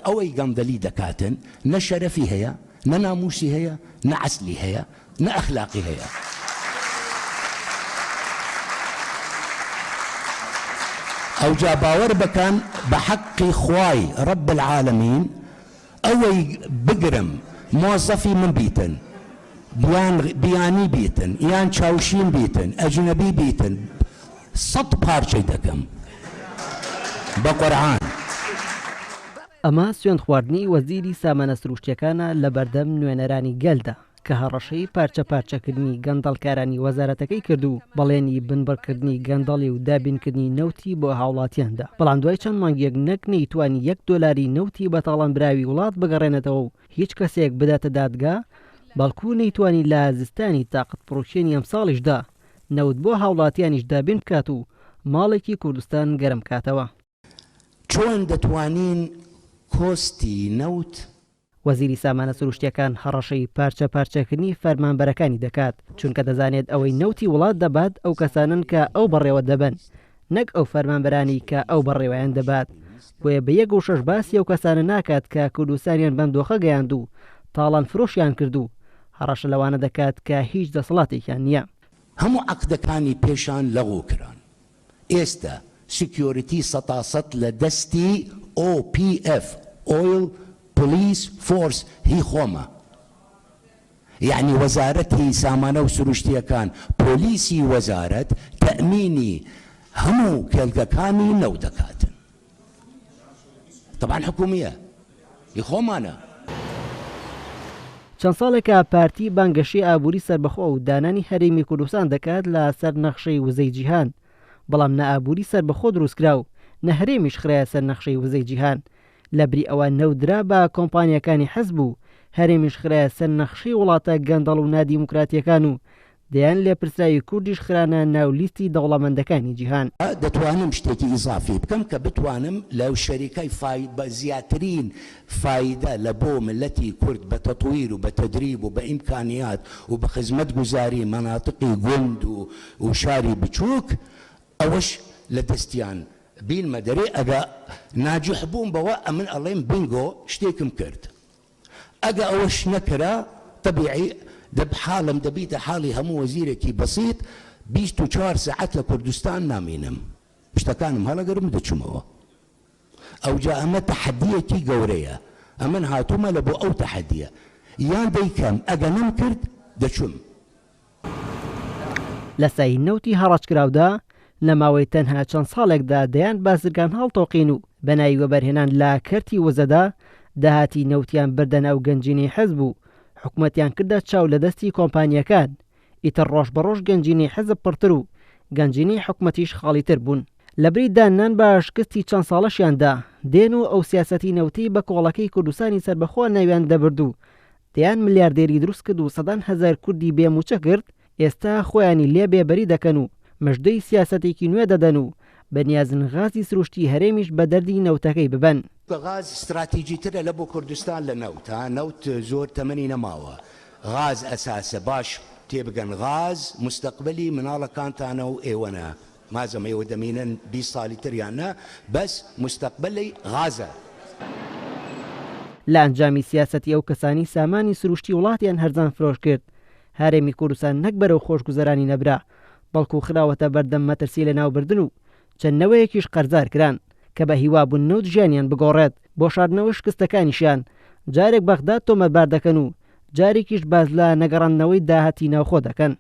ئەوەی گەندەلی دەکاتن نە شەرەفی هەیە نە ناموسی هەیە نە عەسلی هەیە نە ئەخلاقی هەیە. ئەوجا باوەر بکەن بە حەقی خوای رب العالمین ئەوەی بگرم مۆزەفی من بیتن یان بیانی بیتن یان چاوشین بیتن ئەجنەبی بیتن سەت پارچەی دەکەم بە قورعان. ئەمە سوێندخواردنی وەزیری سامانە سروشتیەکانە لەبەردەم نوێنەرانی گەلدا کە هەڕەشەی پارچە پارچەکردنی گەندەڵکارانی وەزارەتەکەی کرد و بەڵێنی بنبڕکردنی گەندەڵی و دابینکردنی نەوتی بۆ هاوڵاتیان دا بەڵام دوای چەند مانگێک نەک نەیتوانی یەک دۆلاری نەوتی بەتاڵانبراوی وڵات بگەڕێنێتەوە و هیچ کەسێک بداتە دادگا بەڵکو نەیتوانی لە زستانی تاقەتپڕوکێنی ئەمساڵیشدا نەوت بۆ هاوڵاتیانیش دابین بکات و ماڵێکی کوردستان گەرم بکاتەوە. چۆن دەتوانین cost ی نەوت؟ وەزیری سامانە سروشتییەکان هەڕەشەی پارچە پارچەکردنی فەرمانبەرەکانی دەکات، چونکە دەزانێت ئەوەی نەوتی وڵات دەبات ئەو کەسانەن کە ئەو بەڕێوە دەبەن، نەک ئەو فەرمانبەرانەی کە ئەو بەڕێوەیان دەبات، بۆیە بە یەک وشەش باسی ئەو کەسانە ناکات کە کوردستانیان بەم دۆخە گەیاند و تاڵان فرۆشیان کرد و هەڕەشە لەوانە دەکات کە هیچ دەسەڵاتێکیان نییە. هەموو عەقدەکانی پێشان لەغو کران. ئێستە security سەتاسەت لە دەستی OPF Oil Police Force هی خۆمە یەعنی وەزارەتی سامانە و سروشتیەکان پۆلیسی وەزارەت تەئمینی هەموو کێڵگەکانی نەوت دەکاتن تەبعەن حکومیە هی خۆمانە. چەند ساڵێکە پارتی بانگەشەی ئابووری سەربەخۆ و دانانی هەرێمی کوردستان دەکات لە سەر نەخشەی وزەی جیهان، بەڵام نە ئابووری سەربەخۆ دروستکرا و نە هەرێمیش خرایە سەر نەخشەی وزەی جیهان، لەبری ئەوە نەوت درا بە کۆمپانیاکانی حزب و هەرێمیش خرایە سەر نەخشەی وڵاتە گەندەڵ و نادیموکراتییەکان و دەیان لێپرسراوی کوردیش خرانە ناو لیستی دەوڵەمەندەکانی جیهان. دەتوانم شتێکی ئیزافی بکەم کە بتوانم لە شەریکەی فای بە زیاترین فایدە لە بۆ ملەتی کورد بە تەتویر و بە تەدریب و بە ئیمکانیات و بە خزمەت گوزاری مەناتقی گوند و و شاری بچوک ئەوەش لە دەستیان بینمە دەرێ ئەگە ناجح بووم بەوە ئەمن ئەڵێم بینگۆ شتێکم کرد. ئەگە ئەوەش نەکرا تەبیعی دەب حاڵم دەبیتە حاڵی هەموو وەزیرێکی بەسیت 24 سەعات لە کوردستان نامینم شتەکانم هەڵەگرم و دەچمەوە ئەوجا ئەمە تەحەدیەکی گەورەیە ئەمن هاتوومە لە بۆ ئەو تەحەدیە یان دەیکەم ئەگە نەمکرد دەچم. لە سایەی نەوتی هەڕاجکراودا لە ماوەی تەنها چەند ساڵێکدا دەیان بازرگان هەڵتۆقین و بە ناوی وەبەرهێنان لە کەرتی وزەدا داهاتی نەوتیان بردە ناو گەنجینەی حزب و حکومەتیان کردە چاو لە دەستی کۆمپانیاکان، ئیتر ڕۆژ بە ڕۆژ گەنجینەی حزب پڕتر و گەنجینەی حکومەتیش خاڵیتر بوون. لەبری داننان بە شکستی چەند ساڵەشیاندا دێن و ئەو سیاسەتی نەوتەی بە کۆڵەکەی کوردستانی سەربەخۆ ناویان دەبرد و دەیان ملیاردێری دروست کرد و سەدان هەزار کوردی بێ مووچە کرد، ئێستا خۆیانی لێ بێ بەری دەکەن و مژدەی سیاسەتێکی نوێ دەدەن و بە نیازن غازی سروشتی هەرێمیش بە دەردی نەوتەکەی ببەن. غاز ستراتیجی ترە لە بۆ کوردستان لە نەوت ها نەوت زۆر تەمەنی نەماوە غاز ئەساسە باش تێبگەن غاز مستەقبەلی مناڵەکانتانە و ئێوەنە مازەم ئێوە دەمینن 20 ساڵی تر یان نا بەس مستەقبەلی غازە. لە ئەنجامی سیاسەتی ئەو کەسانەی سامانی سروشتی وڵاتیان هەرزان فرۆش کرد، هەرێمی کوردستان نەک بەرەو خۆشگوزەرانی نەبرا، بەڵکو خراوەتە بەردەم مەترسی لەناوبردن و چەند نەوەیەکیش قەرزار کران، کە بە هیوا بوون نەوت ژیانیان بگۆڕێت، بۆ شاردنەوەی شکستەکانیشیان جارێک بەغداد تۆمەتبار دەکەن و جارێکیش باس لە نەگەڕاندنەوەی داهاتی ناوخۆ دەکەن.